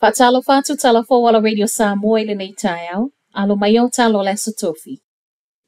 Faatalofa atu Talafou ala Radio Samoa i lenei taeao, alo mai au talo o le Aso Tofi.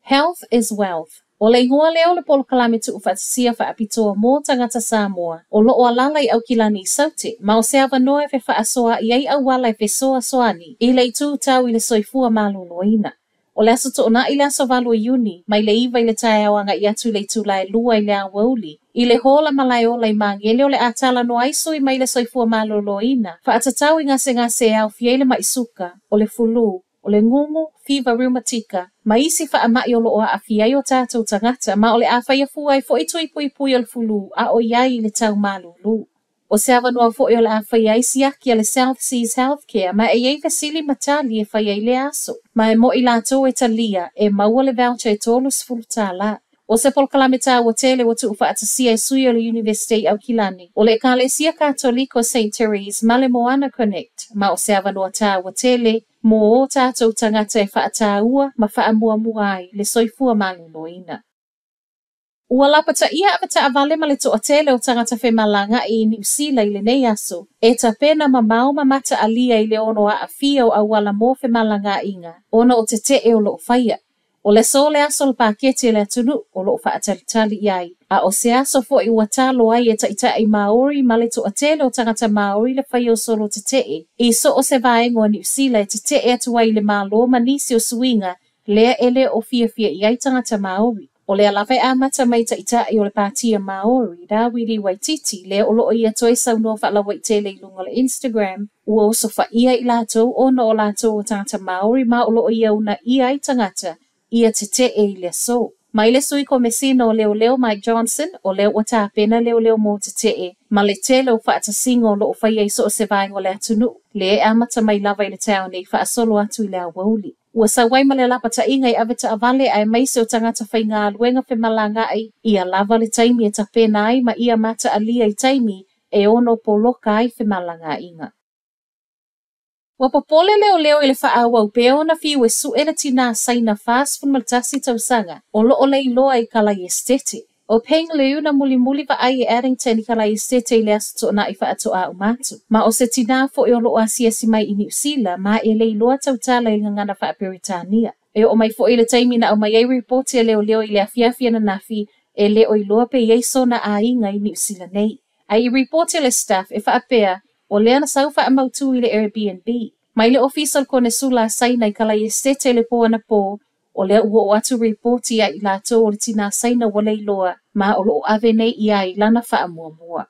Health is wealth. O le igoa lea o le polokalame tuufaatasia faapitoa mo tagata Samoa o lo o alaala i Aukilani i Saute, ma o se avanoa e fefaasoaai ai auala e fesoasoani i le itu tau i le soifua maloloina. O le Aso Toonai le aso 8 o Iuni, mai le 9 i le taeao agai atu i le itula e 2 i le aoauli, i le hola Malaeola i Magele o le a talanoa ai sui mai le soifua maloloina, faatatau i gasegase e aofia ai le mai suka, o le fulu, o le gugu, fiva reumatika, ma isi faamai o lo o aafia ai o tatou tagata, ma o le a faia fua ai foi tui puipui o le fulu a o i ai i le tau malulu. O se avanoa foi o le a faia ai siaki a le South Seas Healthcare ma e i ai fesili ma tali e faia i lea aso. Ma e mo'i latou e talia, e maua le voucher e $30. O se polokalame taua tele ua tuufaatasia e sui o le Iunivesite i Aukilani, o le Ekalesia Katoliko Saint Therese ma le Moana Connect, ma o se avanoa taua tele mo o tatou tagata e faataua ma faamuamua ai le soifua maloloina. Ua lapataia avetaavale ma le toatele o tagata femalagaai i Niu Sila i lenei aso, e tapena mamao ma mataalia i le ono aafia o auala mo femalagaaiga ona o tetee o lo o faia. O le aso le aso o le paketi a le atunuu o lo o faatalitali i ai, a o se aso foi ua talo ai e taitai Māori ma le toatele o tagata Māori le faia o solo tetee i so o se vaega o Niu Sila e tetee atu ai i le Malo ma nisi o suiga lea e le o fiafia i ai tagata Māori. O lea lava e amata mai taitai o le Patia Māori, Rawiri Waititi, lea o lo o ia toe saunoa faalauaitele i luga o le Instagram, ua osofaia i latou ona o latou o tagata Māori ma o lo o ia uunaia ai tagata ia tetee i le aso. Mai le sui komesina o leoleo Mike Johnson, o lea ua tapena leoleo mo tetee, ma le tele o faatasiga o lo o faia i so o se vaega o le atunuu, lea e amata mai lava i le taeao nei faasolo atu i le aoauli. Ua sau ai ma le lapataiga i avetaavale aemaise o tagata faigaluega femalagaai ia lava le taimi e tapena ai ma ia mataalia i taimi e ono poloka ai femalagaaiga. Ua popole leoleo i le faaauau pea ona fiu e sue le tinā Saina 41 tausaga o lo o leiloa i Kalaiestete. O Peng Liu na mulimuli vaai e Addington i Kalaiestete i le Aso Toonai faatoa uma atu. Ma o se tinā foi o lo o asiasi mai i Niu Sila ma e leiloa tautala i le gagana faa-Peretania. E oo mai foi i le taimi na aumai ai ripoti a leoleo i le afiafi ananafi, e le o iloa pe i ai sona aiga i Niu Sila nei. Ae i ripoti a le Stuff e faapea, o lea na sau faamautū i le Airbnb. Mai le ofisa o le Konesula a Saina i Kalaiestete i le po anapo, o lea ua oo atu ripoti ia i latou o le tinā Saina ua leiloa, ma o lo o ave nei i ai lana faamuamua.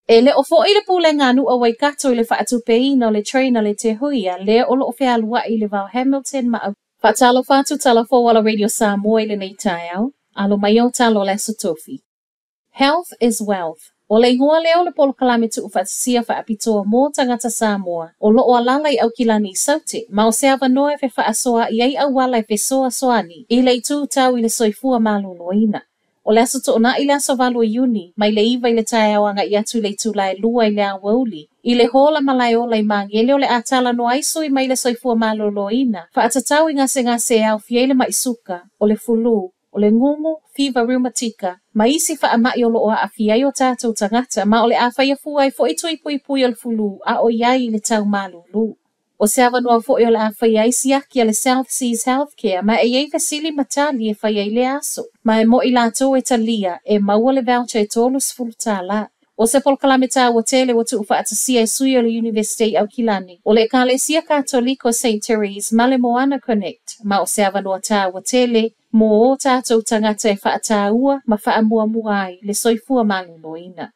E le o foi le pulega a nuu o Waikato i le faatupeina o le train a le Te Huia lea o lo o fealuai i le va o Hamilton ma Faatalofa atu Talafou ala Radio Samoa i lenei taeao, alo mai au talo o le Aso Tofi. Health is wealth. O le igoa lea o le polokalame tuufaatasia faapitoa mo tagata Samoa o lo o alaala i Aukilani i Saute, ma o se avanoa e fefaasoaai ai auala e fesoasoani i le itu tau i le soifua maloloina. O le Aso Toonai le aso 8 o Iuni, mai le 9 i le taeao agai atu i le itula e 2 i le aoauli, i le hola Malaeola i Magele o le a talanoa ai sui mai le soifua maloloina, faatatau i gasegase e aofia ai le mai suka, o le fulu, o le gugu, fiva reumatika, ma isi faamai o lo o aafia ai o tatou tagata, ma o le a faia fua ai foi tui puipui o le fulu a o i ai i le tau malulu. O se avanoa foi o le a faia ai siaki a le South Seas Healthcare ma e i ai fesili ma tali e faia i lea aso. Ma e mo'i latou e talia, e maua le voucher e $30. O se polokalame taua tele ua tuufaatasia e sui o le Iunivesite i Aukilani, o le Ekalesia Katoliko Saint Therese ma le Moana Connect, ma o se avanoa taua tele mo o tatou tagata e faataua ma faamuamua ai le soifua maloloina.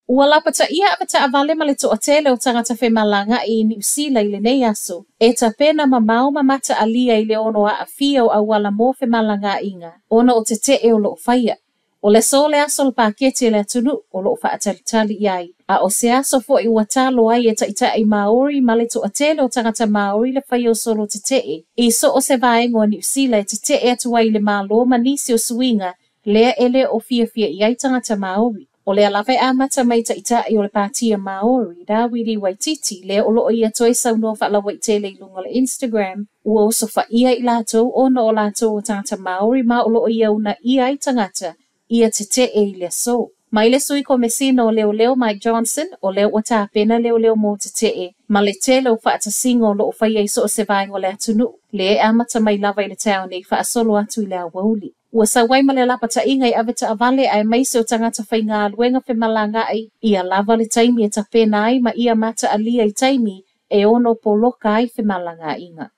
Ua lapataia avetaavale ma le toatele o tagata femalagaai i Niu Sila i lenei aso, e tapena mamao ma mataalia i le ono aafia o auala mo femalagaaiga ona o tetee o lo o faia. O le aso le aso o le paketi a le atunuu o lo o faatalitali i ai, a o se aso foi ua talo ai e taitai Māori ma le toatele o tagata Māori le faia o solo tetee i so o se vaega o Niu Sila e tetee atu ai i le Malo ma nisi o suiga lea e le o fiafia i ai tagata Māori. O lea lava e amata mai taitai o le Patia Māori, Rawiri Waititi, lea o lo o ia toe saunoa faalauaitele i luga o le Instagram, ua osofaia i latou ona o latou o tagata Māori ma o lo o ia uunaia ai tagata ia tetee i le aso. Mai le Sui Komesina o Leoleo Mike Johnson, o lea ua tapena leoleo mo tete'e ma le tele o fa'atasiga o lo'o faia i so o se vaega o le atunu'u, lea e amata mai lava i le taeao nei fa'asolo atu i le aoauli. Ua sau ai ma le lapata'iga i avetaavale aemaise o tagata faigaluega femalaga'i ia lava le taimi e tapena ai ma ia mata'alia i taimi e ono poloka ai femalagaaiga.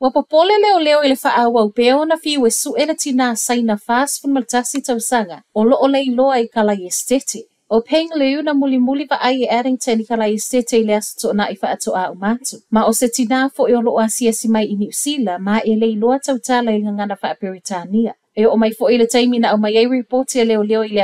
Ua popole leoleo i le faaauau pea ona fiu e su'e le tinā Saina 41 tausaga o lo'o leiloa i Kalaesetete. ʻO Peng Liu na mulimuli vaai e Addington i Kalaesetete i le Aso Toonai faatoa uma atu. Ma o se tinā fo'i o lo'o asiasi mai i Niu Sila ma e leiloa tautala i le gagana faaperetania. E oo mai fo'i le taimi na aumai ai ripoti a leoleo i le